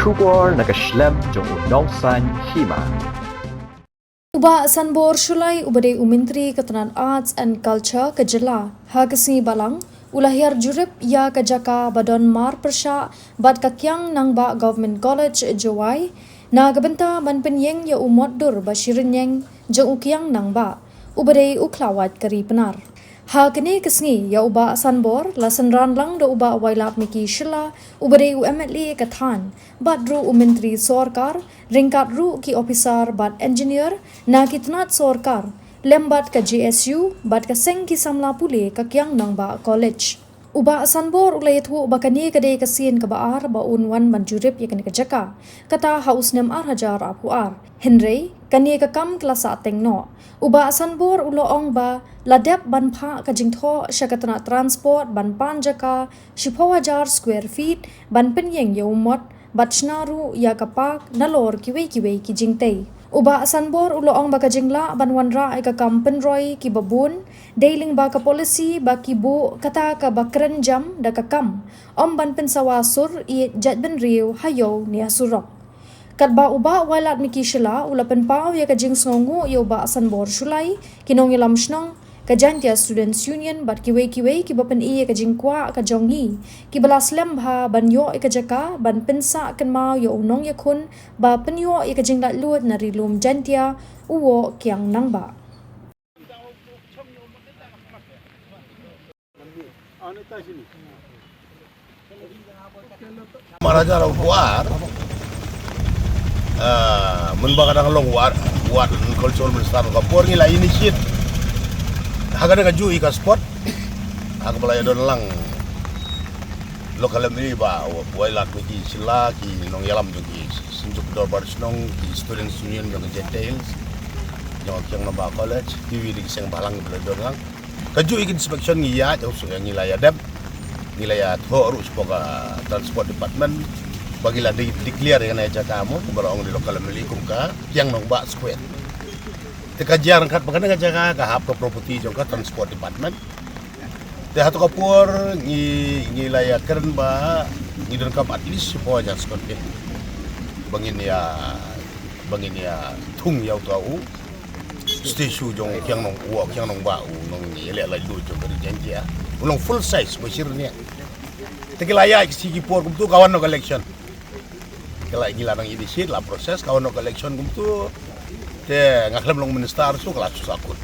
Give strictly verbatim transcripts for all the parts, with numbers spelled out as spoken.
Khubor na ka shlem jong u nongsan hima. U Bah Sanbor Shullai uba dei u Myntri ka tnat Arts and Culture ka jylla, ha ka sngi Balang u la hiar jurip ïa ka jaka ba don mar pyrshah bad ka Kiang Nangbah Government College, Jowai, na ka bynta ban pynïeng ïa u mot dur ba shi rynïeng jong u Kiang Nangbah uba dei u khlawait ka Ri Pnar. Ha kane ka sngi ïa u Bah Sanbor la synran lang da u Bah Wailadmiki Shylla uba dei u M L A ka thaiñ, bad ruh u Myntri Sorkar, ryngkat ruh ki ophisar bad engineer na ki tnat sorkar, lem bad ka J S U bad ka seng ki samla pule ka Kiang Nangbah College. U Bah Sanbor u la ïathuh ba kane ka dei ka sien kaba ar ba un wan ban jurip ïa kane ka jaka, kata ha u snem ar hajar arphew ar. Hynrei kane ka kam ka la sah teng noh. U Bah Sanbor u la ong ba la dep ban phah ka jingthoh sha ka tnat Transport ban pan jaka shiphew hajar square feet ban pynïeng ïa u mot bad shna ruh ïa ka park nalor kiwei kiwei ki jingtei. U Bah Sanbor u la ong ba ka jinglah ban wanrah ïa ka kam pynroi kiba bun dei lyngba ka policy ba ki buh kata kaba kren jam da ka kam, ym ban pynsawa sur ïeit jaitbynriew ha ïew ne ha surok. Katba u Bah Wailadmiki Shylla u la pynpaw ïa ka jingsngewnguh ïa u Bah Sanbor Shullai, ki nongïalam shnong, ka Jaintia Students Union bad kiwei kiwei kiba pyni ïa ka jingkwah ka jong ngi, kiba la slem bha ban ïoh ïa ka jaka ban pynsah kynmaw ïa u nongïakhun ba pynïoh ïa ka jinglaitluid na Ri Lum Jaintia, u Woh Kiang Nangbah. Maharaja Rao Kuar, ah, mynba ka dang long Ward, Ward and Cultural Minister ka por ngi la initiate ha kane kajuh ïa ka spot, ha kaba la ïadon lang local M L A Bah Wailadmiki Shylla, ki nongïalam jong ki Synjuk Dorbar Shnong, ki Students Union jong ka Jaintia Hills, jong ka Kiang Nangbah College, kiwei de ki seng bhalang kiba la ïadon lang. Kajuh ïa ka inspection ngi ïaid, ngi la ïa dep, ngi la ïathoh ruh shapoh ka Transport Department ba ngi la de-, declare ïa kane ka jaka mo, kumba la ong u local M L A kum ka Kiang Nangbah Square. Te ka jia ryngkat ba kane ka jaka ka hap ka property jong ka Transport Department. Te hato ka por ngi, ngi la ïa kren ba ngi donkam at least shiphew hajar square feet ba ngin ïa, ba ngin ïa thung ïa uta u statue jong u Kiang Nong, u Kiang Nangbah, u nongïaleh laitluid jong ka Ri Jaintia. U long full size ba shi rynïeng. Te ki la ïaid ki sngi ki por kumtu ka wan noh ka election. Ki la, ngi la nang initiate, la process, ka wan noh ka election kumtu. Te nga khlem long minister shuh, ka la shu sahkut.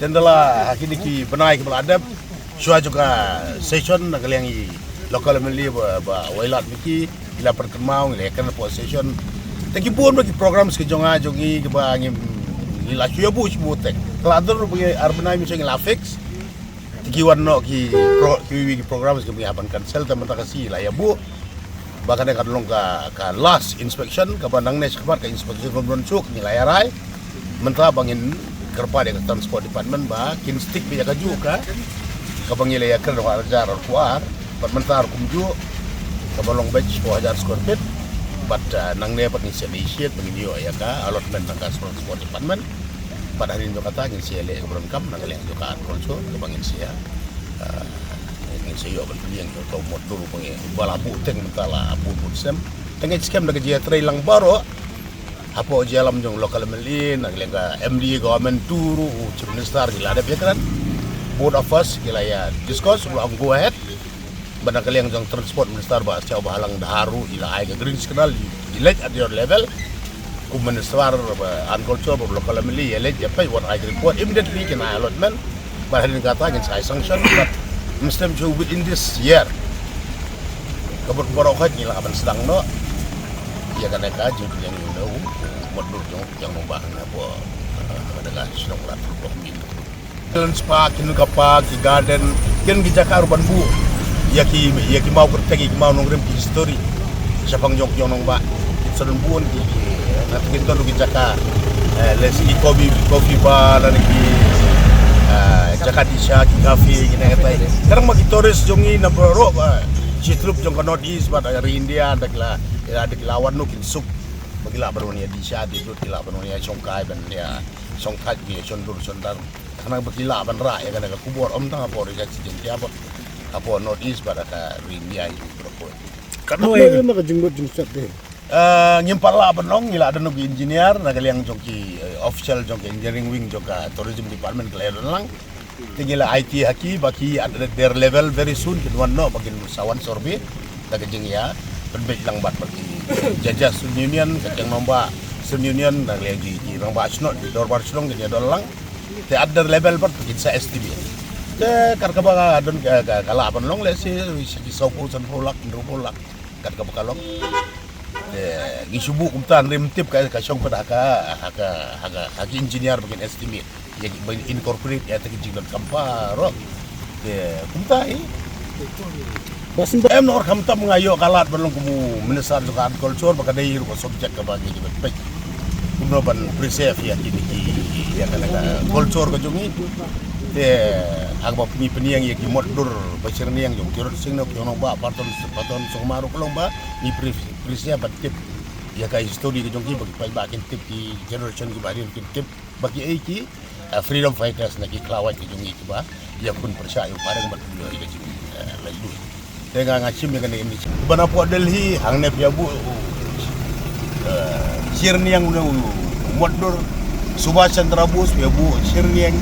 Te ynda la ha kine ki bnai kiba la dep, shuwa jong ka session na ka liang i local M L A Bah, Bah Wailadmiki, ngi la pynkynmaw, ngi la ïakren hapoh session. Te ki bun bha ki programs ki jong nga jong ngi kiba ngi, ngi la shu ïabuh shu buh te. Ka la dur ba ngi ar bnai mynshwa ngi la fix. Te ki wan noh ki pro-, kiwei ki programs kiba ngi hap ban cancel te mynta ka sngi la ïabuh. Ba kane kan long ka, ka last inspection, kaba nangne shakhmat ka inspection kam don shuh, ngi la ïa rai. Mynta ba ngin kyrpad ïa ka Transport Department ba kin stick beit ïa kajuh ka, kaba ngi la ïa kren ha u ar hajar arphew ar, bad mynta ruh kumjuh, kaba long beit shiphew hajar square feet, bad, ah, nangne pat ngin sa initiate ba ngin ïoh ïa ka allotment na ka Transport Department, bad hadien jong kata ngin sa ïaleh ïa ka burom kam na ka liang jong ka Art Culture, kaba ngin sa ïa, ah, ngin sa ïoh ban pynïeng ïa uta u mot dur ba ngi, ba la buh teng mynta la bun bun snem. Te ngeit skhem da ka jingïatreilang baroh, hapoh jingïalam jong local M L A, na ka liang ka M D A government, tu ruh u Chief Minister ki la dep ïakren. Both of us ki la ïa discuss, ruh ang go ahead. Bad na ka liang jong Transport Minister Bah Sniawbhalang Dhar ruh i la ai ka green signal, i leit at your level. Kum Minister Bah Agriculture, bad local M L A i leit ïa peit, wat ai ka report immediately kin ai allotment. Bad hadien kata ngin sa ai sanction, bad mesti shu within this year. Ka bud baroh ka ngi la ban sdang noh ïa kane ka jingpynïeng ïa u mot dur jong u Kiang Nangbah na hapoh, eh, da ka shnong Rathod Block Min. Children's Park, kin ka park, ki garden, kin ki jaka ruh ban buh ïa ki, ïa ki maw kyrteng, ïa ki maw nongrim, ki history shaphang jong u Kiang Nangbah. Kin sa don bun ki, ki, na kin don ki jaka, eh, lehse ki coffee, coffee bar, lane ki, eh, jaka dih sha, ki cafe, ki ne katai. Kadang ma ki tourist jong ngi na baroh, eh, shi tylli jong ka North East bad, eh, ri India, da ki la, ïa, da ki la wan noh kin suk. Ba ki lah ban wan ïa dih sha, dih lut, ki lah ban wan ïa shongkai, ban ïa shongthait, ki ïa shondur shondar. Khnang ba ki lah ban rah ïa kane ka khubor, ym tang hapoh ri Jaintia bad hapoh North East bad ha ka ri India hi baroh kawei. Katno ïa ka jinglut jingshep de? Uh, ngim pat lah ban ong, ngi la don ki engineer na ka liang jong ki, eh, official jong ki engineering wing jong ka tourism department ka la ïa don lang. Te ngi la aiti ha ki ba ki at their level very soon kin wan noh ba kin sa wan survey da ka jingïa pynbeit lang bad ba ki judges Student Union, ka Kiang Nangbah Student Union, na ka liang ki, ki rangbah shnong, dorbar shnong kin ïa don lang. Te at their level bad ba kin sa estimate. Te kat kaba ka don ka, ka, ka lah ban long lehse sha ki saw phew, san phew lak, hynriew phew lak. Kat kaba ka long. Te ngi shu buh kumta, ngim tip ka, ka shong pat ha ka, ha ka, ha ka, ha ki engineer ba kin estimate. Ïa ki ban incorporate ïa ta ki jingdonkam baroh. Te kumta hi. Ba sngewbha em noh, khamtam nga ïoh ka lad ban long kum u minister jong ka agriculture ba ka dei ruh ka subject kaba ngi ban peit kumno ban preserve ïa kine ki, ïa ka, ka culture ka jong ngi. Te ha kaba ngi pynïeng ïa ki mot dur ba shyrniang jong Tirot Sing na Kiang Nangbah Patton, Patton Sangma ruh ka long ba ngi pre-, preserve ban tip ïa ka history ka jong ki ba ki paidbah kin tip, ki generation kiba rin kin tip ba ki ei ki, ah, freedom fighters na ki khlawait ki jong ngi kiba ïakhun pyrshah ïa u phareng bad ïa ka jing, eh, laitluid. Te nga, nga shim ïa kane, kane ban hapoh Delhi hangne phi ïa buh, eh, shyrniang u, u mot dur Subhash Chandra Bose, phi ïa buh shyrniang.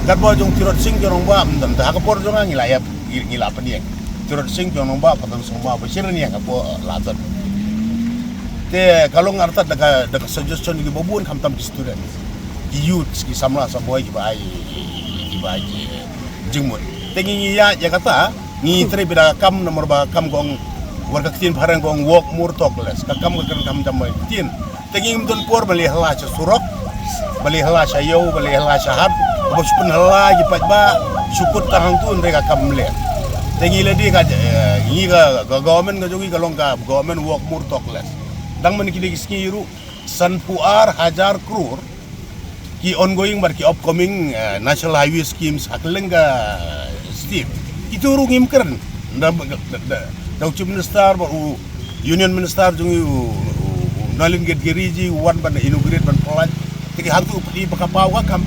Katba jong Tirot Sing Kiang Nangbah ym don, te ha ka por jong nga ngi la ïa, ngi, ngi la pynïeng. Tirot Sing Kiang Nangbah Patton Sangma ba shyrniang hapoh Ladot. Te ka long artat da ka, da ka suggestion ki ba bun, khamtam ki students, ki youths, ki samla samoi kiba ai, kiba ai ki jingmut. Te ngi, ngi ïa, ïa kata ngi trei beit da ka kam, namar ba ka kam ka ong, wat ka ktien phareng ka ong walk more talk less. Ka kam ka kren, kam jam ba ktien. Te ngim don por ban leh hala sha surok, ban leh hala sha ïew, ban leh hala sha hat, ba shu pynhala ïa ki paidbah, shu kut tang hangtu, hynrei ka kam leh. Te ngi la dei ka, eh, ngi ka, ka government ka jong ngi ka long ka government walk more talk less. Dang man kine ki sngi ruh, sanphew ar hajar klur ki ongoing bad ki upcoming, eh, National Highway schemes ha kylleng ka state. Kito ruh ngim kren. Da, da, da, da u Chief Minister bad u Union Minister jong ngi u, u, u Nalin Gadkari ji u wan ban inaugurate, ban pynlait. Te ki hangtu u pynlait ba ka paw ka kam.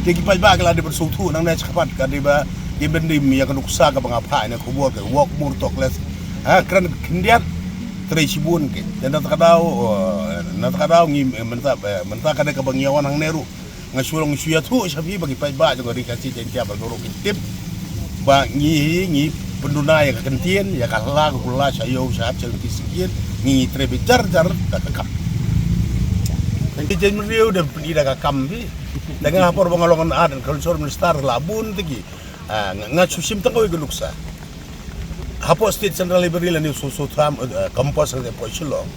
Te ki paidbah ki la dei ban sngewthuh nangne shakhmat, ka dei ba ki ban dei ïa ka nuksa kaba nga phah ïa ka khubor ka walk more talk less. Ha, kren khyndiat, trei shibun ki. Te na kata ka daw, eh, na kata ka daw ngi, eh, mynta, eh, mynta ka dei kaba ngi ïa wan hangne ruh. Nga shu long shu ïathuh sha phi ba ki paidbah jong ka Ri Khasi Jaiñtia baroh ki tip ba ngi hi, ngi pynduna ïa ka kyntien, ïa ka hla ka kular, sha ïew sha hat, sha lynti sha kyiad, ngi trei beit jar jar da ka kam. Ki jaiñmynriew da pyni da ka kam phi. Te nga ha por ba nga long Art and Culture Minister la bun te ki, ah, nga, nga shu shim tang kawei ka nuksa. Hapoh State Central Library lane u Soso Tham, eh, campus hapoh Shillong.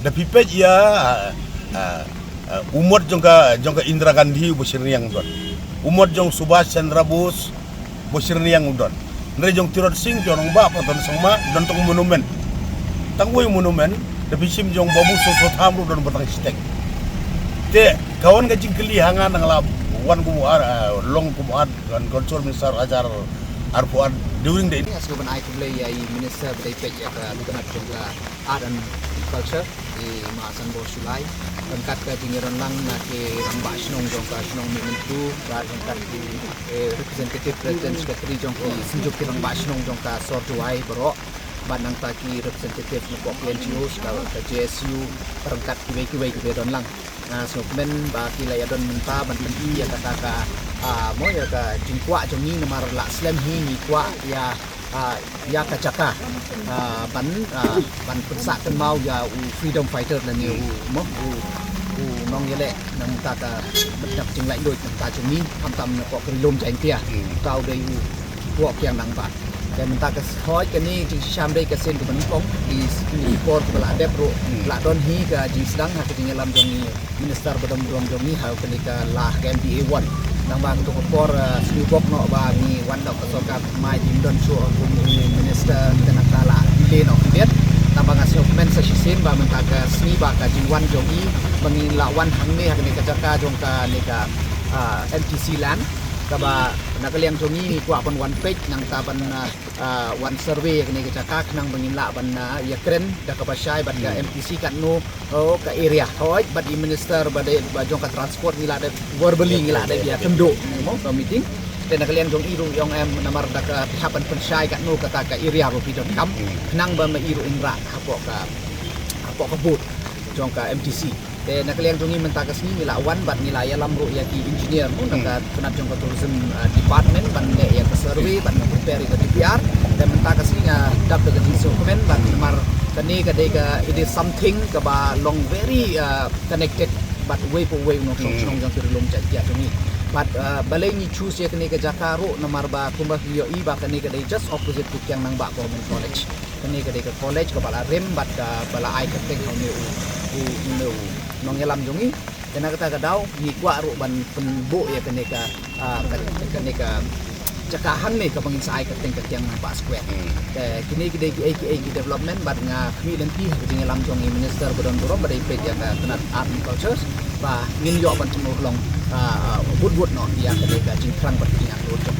Da phi peit ïa, eh, eh, eh, u mot jong ka, jong ka Indira Gandhi uba shyrniang u don. U mot jong Subhash Chandra Bose uba shyrniang u don. Hynrei jong Tirot Sing, jong Rangbah Patton Sangma, don tang monument. Tang wei monument, da phi shim jong Babu Soso Tham ruh don ba tang shiteng. Te ka wan ka jingkylli ha nga, nang la wan kum u ar, eh, long kum u Art and Culture Minister hajar arphew ar during the... Nga sngewbha ban ai khublei ïa i Minister ba dei peit ïa ka liang jong ka Art and Culture, i Ma Sanbor Shullai, ryngkat ka jingïadon lang na ki rangbah shnong jong ka shnong Mihmyntdu, bad ryngkat ki, eh, representative, president, secretary jong ki Synjuk ki Rangbah Shnong jong ka sor Jowai baroh, bad nangta ki representative na pok ki N G Os, ka, ka J S U, ryngkat kiwei kiwei kiba don lang. Nga sngewkmen ba ki la ïadon mynta ban pyni ïa kata ka, ah, mo, ïa ka jingkwah jong ngi, namar la slem hi ngi kwah ïa, ah, ïa ka jaka, ah, ban, ah, ban pynsah kynmaw ïa u freedom fighter lane u, mo, u, u nongïaleh na bynta ka, bynta ka jinglaitluid na bynta jong ngi, khamtam na pok ka Ri Lum Jaiñtia. Hmm. Uta u dei u Woh Kiang Nangbah. Te mynta ka hoi kane jingshisha ym dei ka sien kaba nyngkong, ki, ki por kiba la dep ruh, hmm, la don hi ka jingsdang ha ka jingïalam jong i Minister ba dang burom jong ngi ha kane ka la ka M D A one. Nangba kato ka por, eh, sngewbok noh ba ngi wan da ka sorkar thymmai, ym don shuh kum u Minister, te nangta la delay noh khyndiat. Nangba nga sngewkmen sa shisien ba mynta ka sngi ba ka jingwan jong i ba ngi la wan hangne ha kane ka jaka jong kane ka, ah, M T C land, kaba na ka liang jong ngi ngi kwah ban wan peit nangta ban, ah, ah, wan survey ïa kane ka jaka khnang ba ngin lah ban, ah, ïakren da kaba shai bad ka, hmm, M T C katno, oh, ka area. Hooid, bad i Minister ba dei, ba jong ka Transport ngi la dep verbally ngi la dep ïakynduh, mo, ka meeting. Te na ka liang jong i ruh i ong em namar da ka phi hap ban pynshai katno kata ka area ba phi donkam, hmm, khnang ba ma i ruh in rah hapoh ka hapoh ka board jong ka M T C. Te na ka liang jong ngi mynta ka sngi ngi la wan bad ngi la ïalam ruh ïa ki engineer mo na ka tnat jong ka tourism, uh, department ban leh ïa ka survey ban prepare ïa ka D P R. Te mynta ka sngi nga dap da ka jingsngewkmen bad namar kane ka dei ka, it is something kaba long very, uh, connected bad uwei pa uwei u nongshong shnong jong ki ri lum Jaintia jong ngi. Bad, uh, balei ngi choose ïa kane ka jaka ruh namar ba kumba ngi ïohi ba kane ka dei just opposite to Kiang Nangbah Government College. Kane ka dei ka college kaba la rim bad, uh, ba la ai kyrteng ha une u, u, une u nongïalam jong ngi. Te na kata ka daw ngi kwah ruh ban pynbuh ïa kane ka, uh, ka, kane ka jaka hangne kaba ngin sa ai kyrteng ka Kiang Nangbah Square. Te kine ki dei kiei kiei ki development bad nga khmih lynti ha ka jingïalam jong i minister ba don burom ba dei peit ïa ka tnat art and cultures ba ngin ïoh ban pynurlong, uh, uh, wut wut noh ïa kane ka jingthrang bad ka jingangnud jong